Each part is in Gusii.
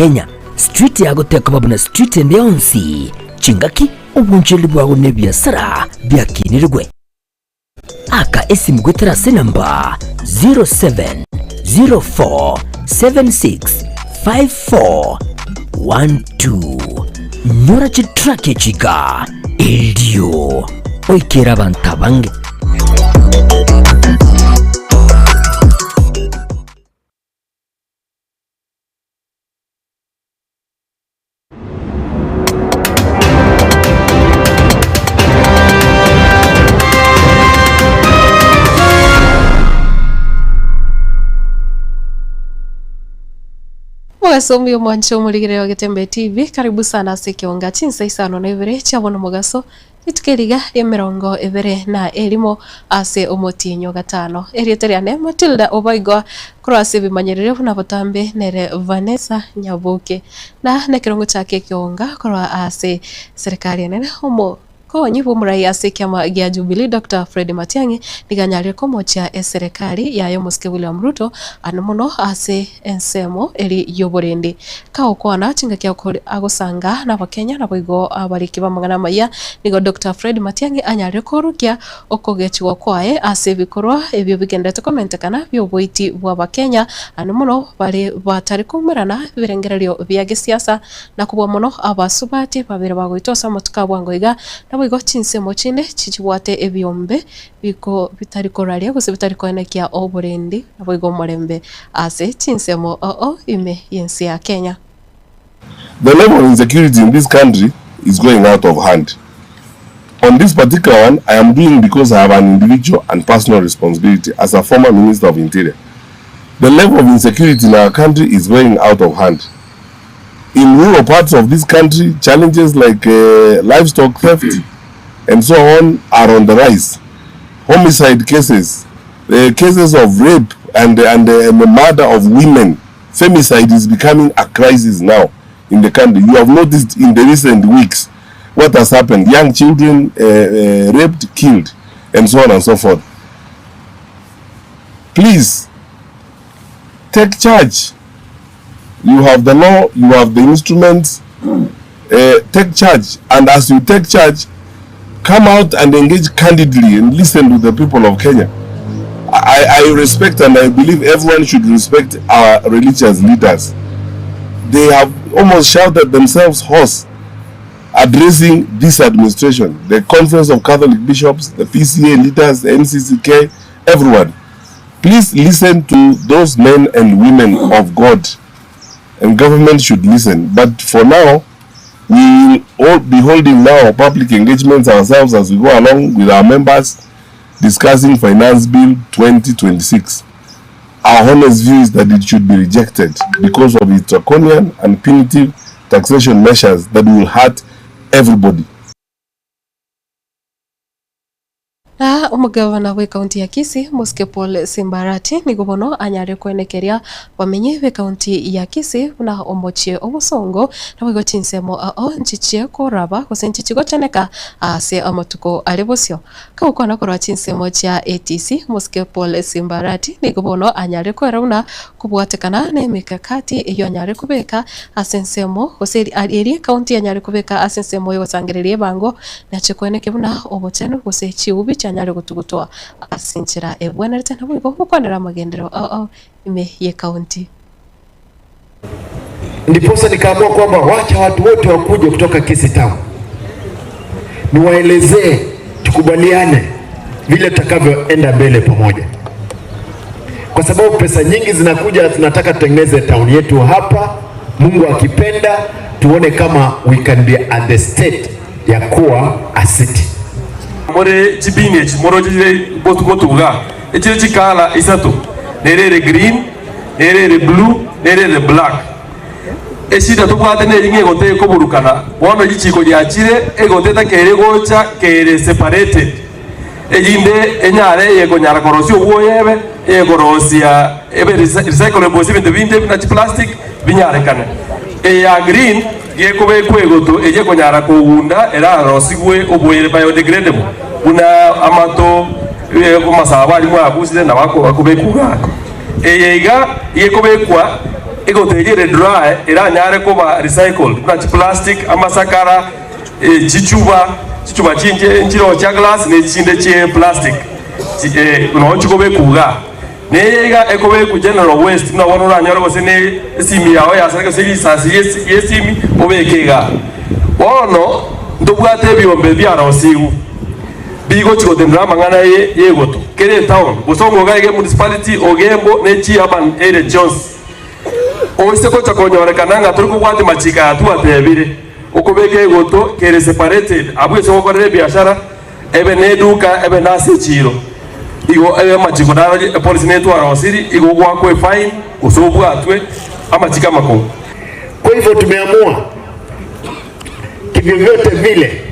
Kenya. Street yago tekoba buna street ende yonsi. Chingaki, obwanchani bwao na ebiasara biakinirigwe. Aka esimu goetera ase enamba 0704765412. Nyora chitrack echi iga erio oikere abanto abange. Mogaso omuya omwanche omorigereria wa Getembe TV, karibu sana ase ekeonga chinsa isano na ibere chia bono mogaso, rituko eriga ria emerongo ebere na erimo ase omotienyi o gatano. Erieta riane Matilda Obaigwa korwa ase ebimanyererio buna botambe nere Vanessa Nyaboke. Na nekerongo chake ekeonga korwa ase serikali enene omokonyi bw'omorai ase ekiama gia Jubilee Doctor Fred Matiang'i nigo anyarire komochia eserekari yaye omosike William Ruto ano mono ase ensemo eri y'oborendi. Kagokwana chingaki agosanga n'Abakenya naboigo abariki b'amang'ana amayia nigo Doctor Fred Matiang'i anyarire koorokia okogechigwa kwaye ase ebikorwa ebio bigendererete komentekana bi'oboiti bw'Abakenya ano mono bare batari koumerana ebirengererio bia gesiasa na kobua mono abasubati babere bagoitwa ase amatuko a bwango iga naboigo chinsemo chinde chichibwate ebiombe biko bitari koraria gose bitari koenekia oborendi naboigo omorembe ase chinsemo oo ime y'ense ya Kenya. The level of insecurity in this country is going out of hand. On this particular one, I am doing because I have an individual and personal responsibility as a former Minister of Interior. The level of insecurity in our country is going out of hand. In rural parts of this country, challenges like uh, livestock theft and so on are on the rise. Homicide cases, uh, cases of rape and, and, and the murder of women, femicide is becoming a crisis now in the country. You have noticed in the recent weeks what has happened. Young children uh, uh, raped, killed, and so on and so forth. Please take charge. You have the law, you have the instruments. Uh, take charge. And as you take charge, come out and engage candidly and listen to the people of Kenya. I, I respect and I believe everyone should respect our religious leaders. They have almost shouted themselves hoarse addressing this administration, the Conference of Catholic Bishops, the PCA leaders, the NCCK, everyone. Please listen to those men and women of God, and government should listen. But for now, we will all be holding now public engagements ourselves as we go along with our members discussing Finance Bill 2026. Our honest view is that it should be rejected because of its draconian and punitive taxation measures that will hurt everybody. Na omogavana bw'ekaunti ya Kisii, Mosike Paul Simbarati, nigo bono anyare koenekeria bamenyi b'ekaunti ya Kisii buna omochie obosongo naboigo chinsemo ao nchichie koraba gose nchichie gocheneka ase amatuko are bosio. Kagokwana korwa chinsemo chia ATC, Mosike Paul Simbarati nigo bono anyare koera buna kobwatekana nemekakati eyio anyare kobeka ase ensemo gose eria ekaunti anyare kobeka ase ensemo yogosangereria ebango Nache koeneke buna obochenu gose chiubi chianyare gotugutwa ase enchera ebwenerete naboigo gokwanera amagenderero ao ime y'ekaunti. Ndiposa nikaamua kwamba wacha watu wote wakuje kutoka Kisii Town niwaelezee, tukubaliane vile tutakavyoenda mbele pamoja, kwa sababu pesa nyingi zinakuja, tunataka tutengeneze town yetu hapa. Mungu akipenda, tuone kama we can be at the state ya kuwa a city. More chibini echi moroche chire gotuga iga, echire chikala isato, nere ere green, nere ere blue, nere ere black. Eshida tobwate neri ng'a egote ekoburukana, bono richiko riachire, egote etakeire gocha kere separated, erinde enyare eyekonyara korosia obwoyo ebe, eyekorosia ebe recyclable gose ebinto binde buna chiplastic binyarekane. Eye ya green gekobekwa egoto eria ekonyara kogunda erarosigwe oboere biodegradable buna amato amasabo aria mwabusire nabo akobekwa iga. Eye iga gekobekwa. Egoto eria ere dry eranyare koba recycled buna chiplastic, amasakara, chichuba, chichuba chinche nchiroo chia glass ne chinde chie plastic noo chikobekwa igaa. Neye iga ekobekwa general waste buna bono oranyore gose ne esimi yao yasareka gose risasi riesimi obeke igaa. Bono ntobwate ebiombe biarosigwe bigochi gotenena amang'ana yegoto kera etown gose ongoga iga emunicipality, Ogembo ne chi urban area chionsi. Oise gocha konyorekana ng'a tori kobwatia machiko aya twatebire, okobeka egoto kere separated abwo ase ogokorera ebiashara, ebe neduka, ebe nase echiiro. Igo ebe amachiko naro epolicy neye twarosirie, igo ogoakwa efine gose obwatwe, amachiko amakong'u. Kwa hivyo tumeamua kivyovyote vile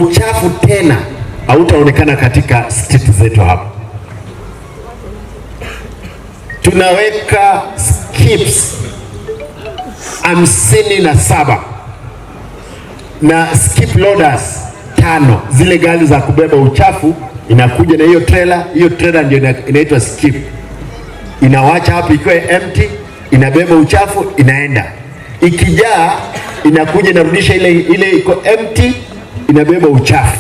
uchafu tena hautaonekana katika street zetu hapa. Tunaweka skips 57 na skip loaders 5, zile gari za kubeba uchafu inakuja na hiyo trailer. Hiyo trailer ndio inaitwa skip, inawacha hapo ikiwa empty, inabeba uchafu inaenda, ikijaa inakuja inarudisha ile ile iko empty, inabeba uchafu.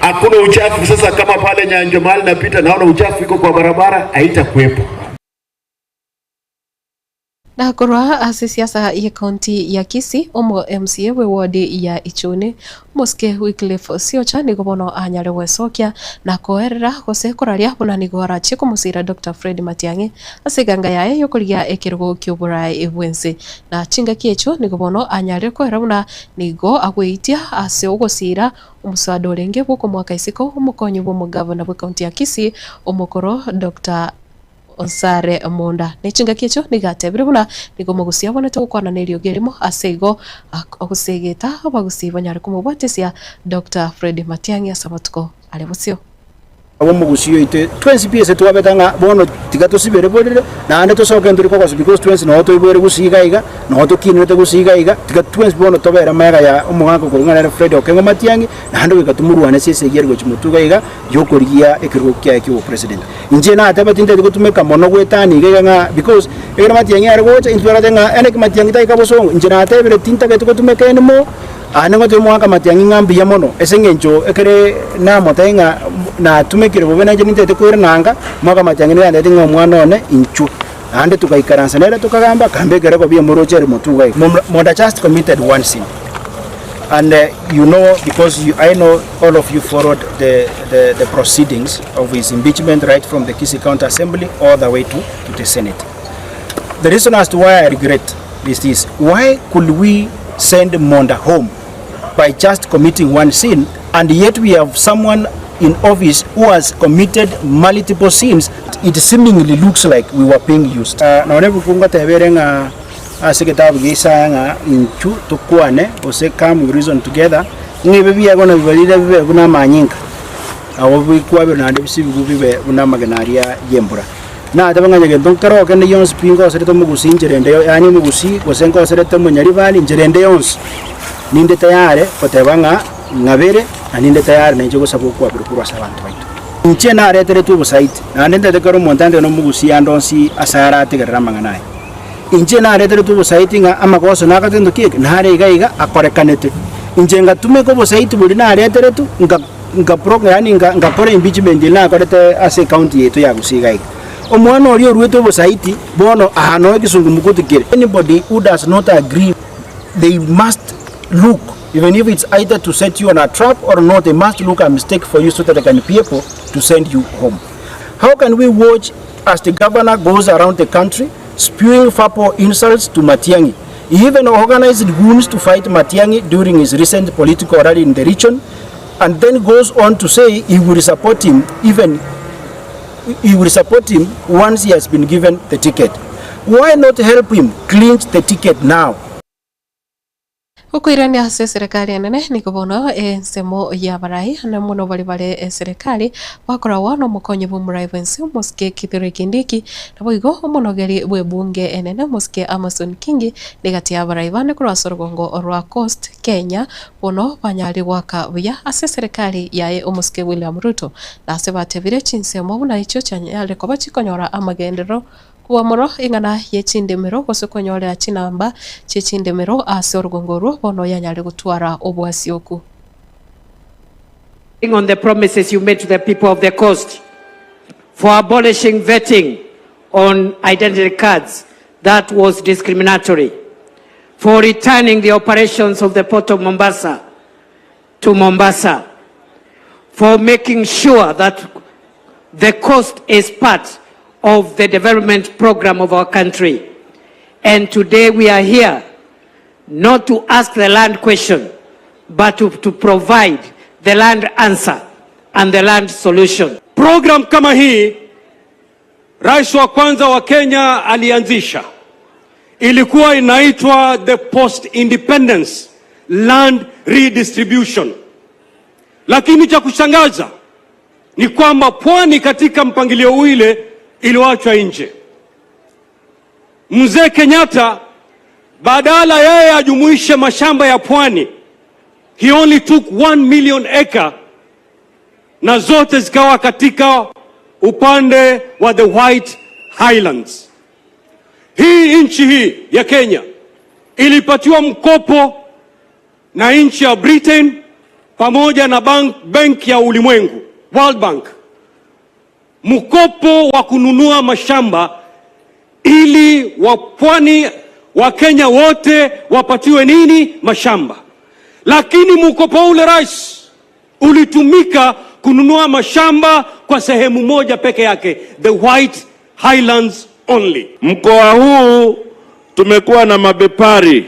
Hakuna uchafu sasa. Kama pale Nyanjo mahali napita naona uchafu iko kwa barabara, haitakuwepo. Na korwa ase siasa ye county ya Kisii, omo MCA bwe ward ya Ichuni, Omosike Wycliffe Siocha nigo bono anyare gwesokia na koerera gose koraria buna nigo arachie komosira Doctor Fred Matiang'i ase eganga yaye yokorigia ekerogo kioboraai bwense. Na chingaki echio nigo bono anyarire koera buna nigo agweitia ase ogosira omoswada orenge bwokomoaka isiko omokonyi bw'omogavana bw'ecounty ya Kisii omokoro Doctor Onsare monda. Ne chingaki echio nigo atebire buna nigo omogusii abwenerete gokwana neriogi erimo, ase igo ogosegeta abagusii banyare komobwatesia Doctor Fred Matiang'i ase amatuko are bosio. Abwo omogusii oito twensi pi ase twabete ng'a bono tiga tosibere borere, naende tosoke ntori kogosa because twensi noo toiboire gusii iga iga, noo tokinerete gusii iga iga, tiga twensi bono tobere amaiga ya omogaka okorwa ng'a nere Fred Okengo Matiang'i, naende goika tomorwane ase esegi ere gochia motwe iga iga, yokorigia ekerogo kiaye kia obopresident. Inche nateba tintagete gotumeka mono goetania iga iga ng'a because ekero Matiang'i are gocha intwe twarorete ng'a ene ki Matiang'i taika bosongo, inche natebire tintagete gotumeka anymore, aye ningotebia omogaka Matiang'i ng'a mbuya mono ase eng'encho ekere namotebia ng'a natumekire bobe nainche nintagete koirana anga, omogaka Matiang'i nigo antebetie ng'a omwana one inchuo. Naende togaikaransa nere tokagamba, akambeka ere koba omoroche ere motwe iga iga. Monda just committed one sin and you know because you, I know all of you followed the, the, the proceedings of his impeachment right from the Kisii County Assembly all the way to, to the Senate. The reason as to why I regret is this, why could we send Monda home by just committing one sin and yet we have someone in office who has committed multiple sins it seemingly looks like we were being used. Uh, nonye ebuku ngoteba ere ng'a ase egetabu gia Isaya ng'a inchu tokwane gose come we reason together ng'a ebi biago nabibarire bibe buna amanyinga abo bikwabire naende bisibigwe bibe buna amagena aria y'embura. Nateba ng'a onye gento nkero kende gionsi pi ngoserete omogusii inchera ende yaani omogusii gose ngoserete omonyaribari inchera ende yonsi, ninde tayare goteba ng'a ng'abere na ninde tayare nainche gosaba okwabera korwa ase abanto baito. Inche nareteretwe obosaiti, naende ntagete kera omonto ande nomogusii ande onsi ase arategerere amang'ana aya. Inche nareteretwe obosaiti ng'a amagoso nagoteba gento ki eke, nare iga iga akorekanete. Inche ngatumeka obosaiti boria nareteretwe nka nka pro yaani nka ngakora impeachment eria nakorete ase ecounty yaito ya Gusii iga iga. Omwana oria oruete obosaiti, bono aa noo ekesungumukuti kere. Anybody who does not agree, they must look even if it's either to set you on a trap or not, they must look a mistake for you so that they can be able to send you home. How can we watch as the governor goes around the country spewing verbal insults to Matiang'i? He even organized goons to fight Matiang'i during his recent political rally in the region and then goes on to say he will support him even he will support him once he has been given the ticket. Why not help him clinch the ticket now? Okoirania ase eserekari enene nigo bono ensemo y'abarai na mono baria bare eserekari bakoragwa nomokonyi bw'omorai bw'ense omosike Kithure Kindiki naboigo omonogeri bw'ebunge enene omosike Amason Kingi negati y'abarai bande korwa ase orogongo rwa Coast Kenya bono banyarire goaka buya ase eserekari yaye omosike William Ruto na ase batebire chinsemo buna echio chianyarire koba chikonyora amagenderero. Kobua mono ing'ana ye chindemero gose konyorera chinamba chie chindemero ase orogongo orwo bono yanyare gotwara obwasioku. On the promises you made to the people of the coast for abolishing vetting on identity cards that was discriminatory, for returning the operations of the Port of Mombasa to Mombasa, for making sure that the coast is part of the development program of our country. And today we are here not to ask the land question, but to, to provide the land answer and the land solution. Program kama hii rais wa kwanza wa Kenya alianzisha, ilikuwa inaitwa the post independence land redistribution, lakini cha kushangaza ni kwamba pwani katika mpangilio ule iliwachwa nje. Mzee Kenyatta badala yeye ajumuishe mashamba ya pwani, he only took 1 million acre na zote zikawa katika upande wa the White Highlands. Hii nchi hii ya Kenya ilipatiwa mkopo na nchi ya Britain pamoja na bank, benki ya ulimwengu World Bank, mkopo wa kununua mashamba ili wapwani wa Kenya wote wapatiwe nini? Mashamba. Lakini mkopo ule rais, ulitumika kununua mashamba kwa sehemu moja peke yake, the White Highlands only. Mkoa huu tumekuwa na mabepari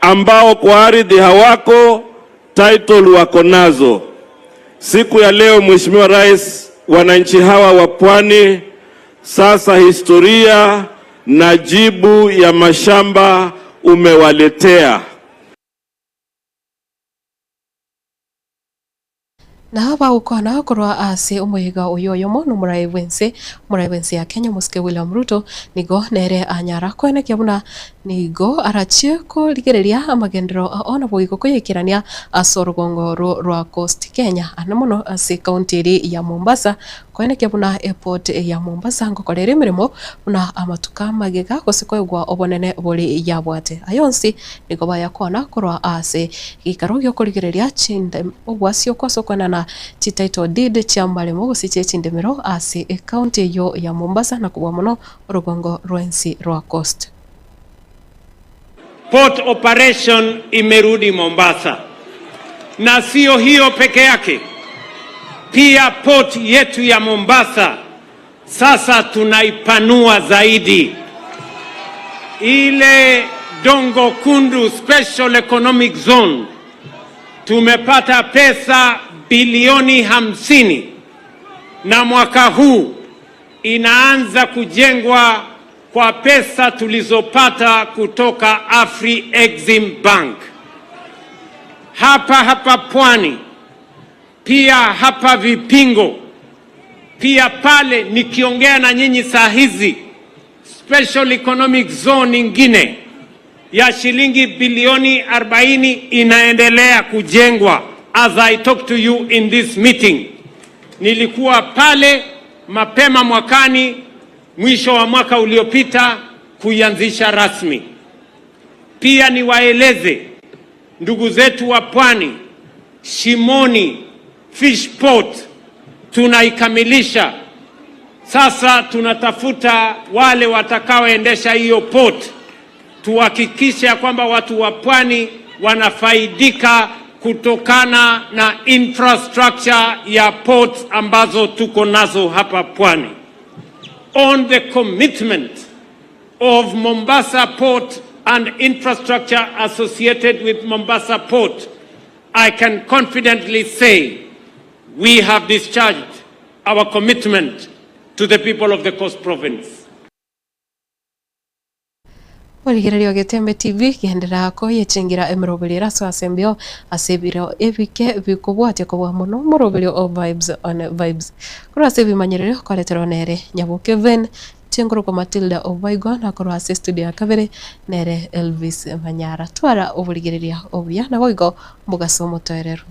ambao kwa ardhi hawako, title wako nazo. Siku ya leo, Mheshimiwa Rais, wananchi hawa wa Pwani sasa historia na jibu ya mashamba umewaletea. Na bagokwana korwa ase omoyega oyo oyomo nomoraai bw'ense, omoraai bw'ense ya Kenya omosike William Ruto nigo nere anyara koenekia buna nigo arachie korigereria amagenderero ao na boigo koyaikerania ase orogongo orwo rwa Coast Kenya ande mono ase ekaunti eria ya Mombasa koenekia buna eport ya Mombasa ngokora ere emeremo buna amatuko amagega gose koegwa obonene boria yabwate. Aya onsi nigo bayakwana korwa ase geikaro giokorigereria chinde obwasio ase okoenana chititle deed chi'amaremo gose chie chindemero ase ecounty eyio ya Mombasa na kobua mono orogongo rw'ensi rwa Coast. Port operation imerudi Mombasa, na sio hiyo peke yake, pia port yetu ya Mombasa sasa tunaipanua zaidi. Ile Dongo Kundu Special Economic Zone tumepata pesa bilioni 50 na mwaka huu inaanza kujengwa kwa pesa tulizopata kutoka Afri Exim Bank. Hapa hapa Pwani, pia hapa Vipingo, pia pale nikiongea na nyinyi saa hizi, special economic zone nyingine ya shilingi bilioni 40 inaendelea kujengwa as I talk to you in this meeting. Nilikuwa pale mapema mwakani, mwisho wa mwaka uliopita kuianzisha rasmi. Pia niwaeleze ndugu zetu wa Pwani, Shimoni Fish Port tunaikamilisha sasa. Tunatafuta wale watakaoendesha hiyo port, tuhakikishe ya kwamba watu wa Pwani wanafaidika kutokana na infrastructure ya ports ambazo tuko nazo hapa Pwani. On the commitment of Mombasa Port and infrastructure associated with Mombasa Port, I can confidently say we have discharged our commitment to the people of the Coast Province. Origereria Getembe TV genderera koyechengira emeroberio ere ase ase embeo ase ebiro ebike bikobwatia kobua mono omoroberio o Vibes on Vibes. Korwa ase ebimanyererio kwareterwa nere Nyaboke Ven, Chenkorokwa Matilda Obaigwa na korwa ase estudio ya kabere nere Elvis Manyara. Twara oborigereria obuya naboigo mogaso omotoereru.